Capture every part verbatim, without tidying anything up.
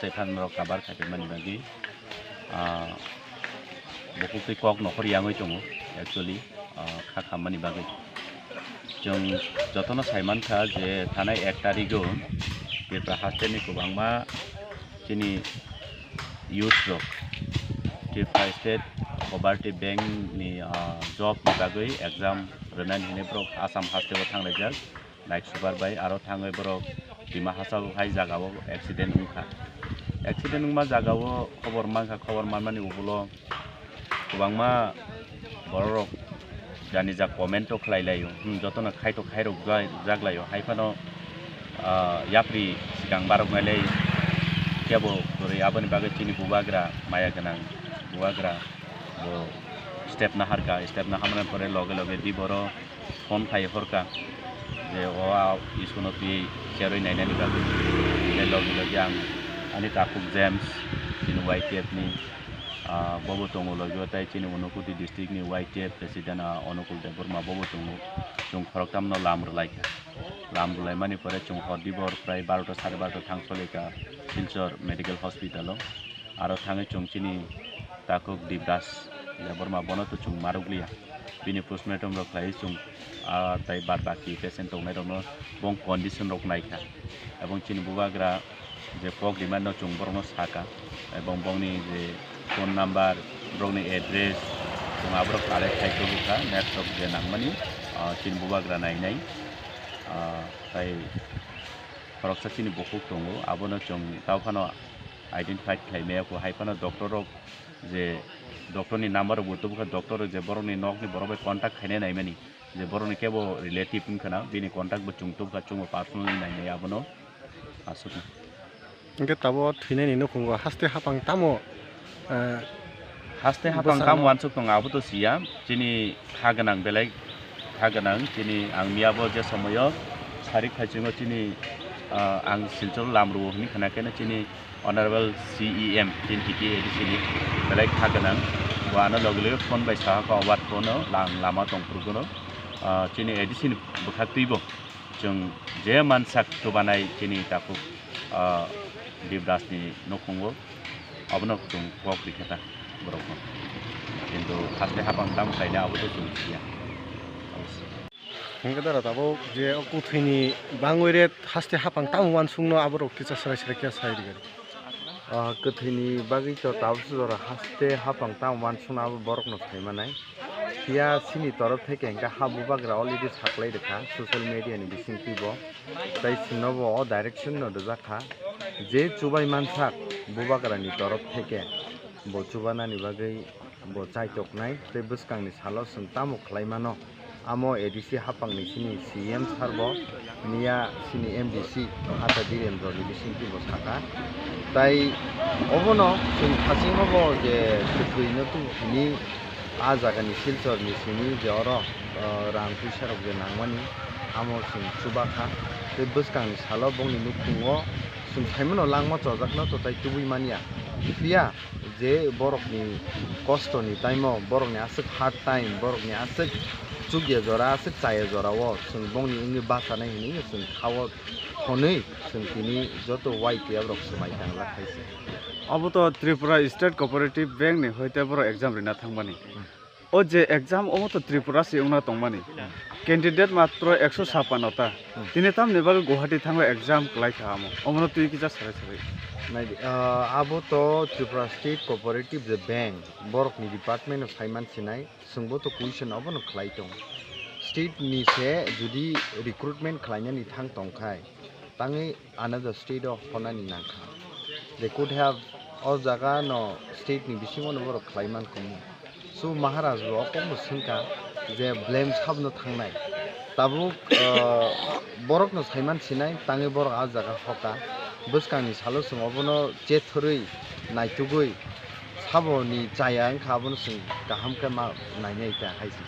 Tei phan rok kabar khaiphaimani bagwi, ah, bukhuk tei kok nokhor yangwi tongo, actually, ah, kha khammani bagwi. Chwng jotono sai mankha je thanai ek tarigo Tripura hasteni kwbangma chini youth rok Tripura State Cooperative Bank ni, ah, job ni bagwi exam rwnani hinwi borok Assam hasteo thanglaijak. Night super bai aro thangwi borok Dima Hasao hai jagao accident wngkha. Accident wngma jagao khobor mankha, khobor manmani ugulo kwbangma bororok jani ja comment o khlai laio, hmm, jotono khai to khairok ja-, jak laio, hai phano, ah, yapri swkang baroknai lai kebo kwrwi, aboni bagwi chini bubagra maya gwnang bubagra bo step naharkha, step naharmani pore loge loge di boro phone khai horkha je o a school-no twi cherwi nainani bagwi. Tei logi logi ang ani takhuk James, chini Y T F ni, ah, bobo tongo logi o, tei chini Unakoti district ni Y T F president, ah, Onukul Debbarma bobo tongo. Chwng khoroktham no lam rwlaikha. Lam rwlaimani pore chwng hor dibor prai barota sare barota thang solikha Silchar Medical Hospital o. Aro thangwi chwng chini takhuk Dibras Debbarma bono to chwng marwk liya. Bini postmortem rok khlaiwi chwng, ah, tei bad baki patient tongnai rokno bong condition rok naikha. Ebong chini bubagra je kok rimani no chwng borokno sakha. Ebong bongni je phone number, borokni address, chwng aborok collect khai tubukha, next of je nangmani, ah, chini bubagra nainai. Ah, tei khoroksa chini bukhuk tongo, abono chwng tao phano identify khlai maya kho, hai phano doctor rok je doctor ni number rok bo tubukha, doctor rok je borok ni nok ni borok bai contact khainai naimani, je borok ni kebo relative wngkha na, bini contact bo chwng tubukha, chwngbo personally nainai abono aswk. Hwnkhe tabuk thwinani nukhungo haste hapang tamo, eh, haste hapang bwsano tamo uansuk tongo, abo to siya, chini kha gwnang belai kha gwnang, chini ang miyabo je somoyo sarik phaichungo chini, ah, ang Silchar lamrwo hwnwi khna khe chini Honorable C E M chini T T A D C ni belai kha gwnang, bo ano loge loge phone bai saha kho, awat phone o lang lama tong phuru gono, ah, chini A D C ni bwkhak twibo chwng je mansak chubanai chini takhuk, ah, Dibras ni nukhungo, abono chwng kok rikha ta borokno. Kintu haste hapang tamo khaina abo to chwng siya. Hwnkhe dara tabuk je o kwthwini bangwi re haste hapang tamo uansukno aborok kisa swrai swrai khe sai rwgani. Ah, kwthwini bagwi to tabuk jora haste hapang tamo uansukno abo borokno sai manai. Phiya chini torof theke hwnkhe ha bubagra already saklai rwkha social media ni bisingtwi bo. Tai chwngno bo o direction no rwjak kha je chubai mansak bubagra ni torof theke bo chubanani bagwi bo chaitoknai tei bwskangni salo chwng tamo khlai mano. Amo A D C hapangni chini C M sir bo miya chini M D C Ata Dhirendra ni bisingtwi bo sakha. Tai obono chwng thachingma bo je kwthwino tubuni a jagani Silchar ni simi je oro, ah, rang puisa rok je nangmani amo chwng chubakha. Tei bwskangni salo bongni nukhungo chwng saimano langma chojakno to tai tubui manya. Phiya je borokni kostoni time o, borokni aswk hard time, borokni aswk chukya jora, aswk chaya jora o chwng bongni wngwi bachanai hinwi chwng khao hwnwi chwng tini joto Y T F rok swmai tangjak hai se. Abo to Tripura State Cooperative Bank ni hoite borok exam rina thangmani. Hmm. O je exam omo to Tripura se wngna tongmani. Hmm. Candidate matro ekso sapano ta. Hmm. Tini tamni bagwi Guwahati thangwi exam kwlai kha amo. Omono twi kisa sarai sarai. Naidi, ah, abo to Tripura State Cooperative je Bank, borokni department no saiman sinai, chwngbo to question obono khlai tong. State ni se jodi recruitment khlainani thang tongkhai, tangwi another state o honani nangkha. They could have o jaga no state ni bisingo no borok khlai man khumu. So Maharaj bo o kokno swngkha je blame sabno thangnai. Tabuk, ah, borokno saiman sinai tangwi borok a jaga hoka. Bwskangni salo chwng obono chethorwi naitugwi saboni chaya wngkha abono chwng kaham khe ma nainai ta hai se.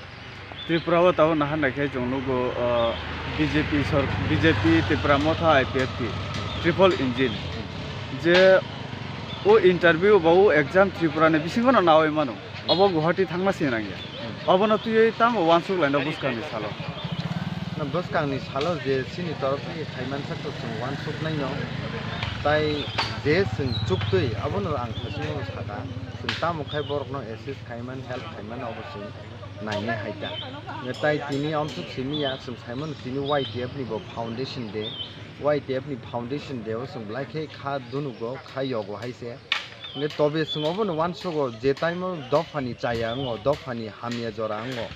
Tripura o tabuk naharnai khe chwng nugo, ah, B J P sor-, B J P Tripura Motha I P F T triple engine je o interview ba o exam Tripura ni bisingo no nawi mano. Obo Guwahati thangma se nangya. Hmm. Obono twiwi tamo uansuk laino bwskangni salo. Na bwskangni salo je chini torof thani khaimansak to chwng uansuknaino. Tai je chwng chuktwi abono ang thasingno saka, chwng tamo khai borokno assist khaimani, help khaimani obo chwng nainai hai ta. Tai tini amsuk simi ya, chwng saimano tini Y T F ni bo foundation day, Y T F ni foundation day o chwng belai khe kha dunugo, kha yogo hai se. Hingkhe tobe chwng obono uansugo je time o dophani chaya wngo, dophani hamya jora wngo,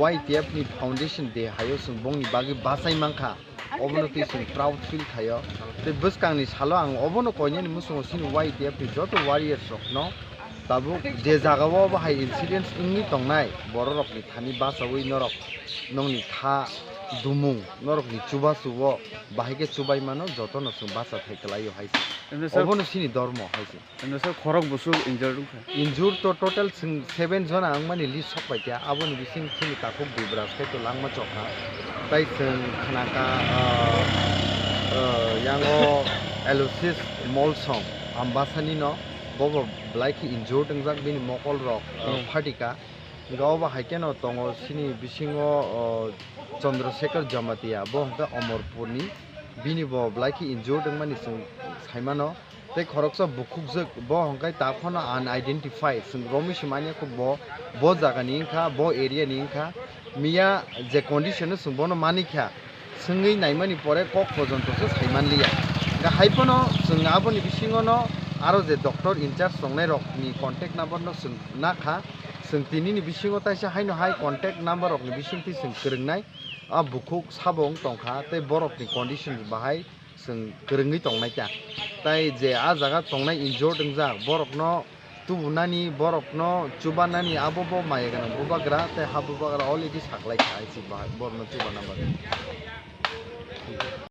Y T F ni foundation day hai o chwng bongni bagwi bachai mankha. Obono twi chwng proud feel khaio. Tei bwskangni salo ang obono koinani muchungo chini Y T F ni joto warriors rokno tabuk je jagao obo hai incidents wngwi tongnai, bororokni thani bachaui norok nongni kha dumung, norokni chubachu o bahai khe chubai mano, jotono chwng bacha thai kwlaio hai se. Emni sir, obono chini dormo hai se. Emni sir, khorok busuk injured wngkha. Injured to total chwng seven jona wngmani list sok pai kha, aboni bising chini takhuk Dubraj khe to langma chokha. Tai chwng khnakha, ah, ah, yango Aloysius Molsong Ambasani no, bobo belai khe injured wngjak, bini mokol rok, ah, hmm, phatika. Hingkhe obo hai kheno tongo chini bisingo, oh, Chandrasekhar Jamatia, bo hwnkhe Omorpurni, bini bo belai khe injured wngmani chwng saimano. Tei khoroksa bukhukjwk, bo hwnkhe ta phano unidentified, chwng romwi se manya kho bo, bo jagani wngkha, bo area ni wngkha. Miya je condition o chwng bono manikha, swngwi naimani pore kok pojonto se saimanliya. Hwnkhe hai phano chwng aboni bisingono aro je doctor in charge tongnai rokni contact number no chwng nakha, chwng tinini bisingo taisa haino hai contact number rokni bisingtwi chwng kwrwngnai. A bukhuk sabo wng tongkha tei borokni condition bahai chwng kwrwngwi tongnai ta. Tai je a jaga tongnai injured wngjak, borokno tubunani, borokno chubanani abo bo maya gwnang bubagra tei ha bubagra already saklaikha hai se bahai borokno chubana bagwi.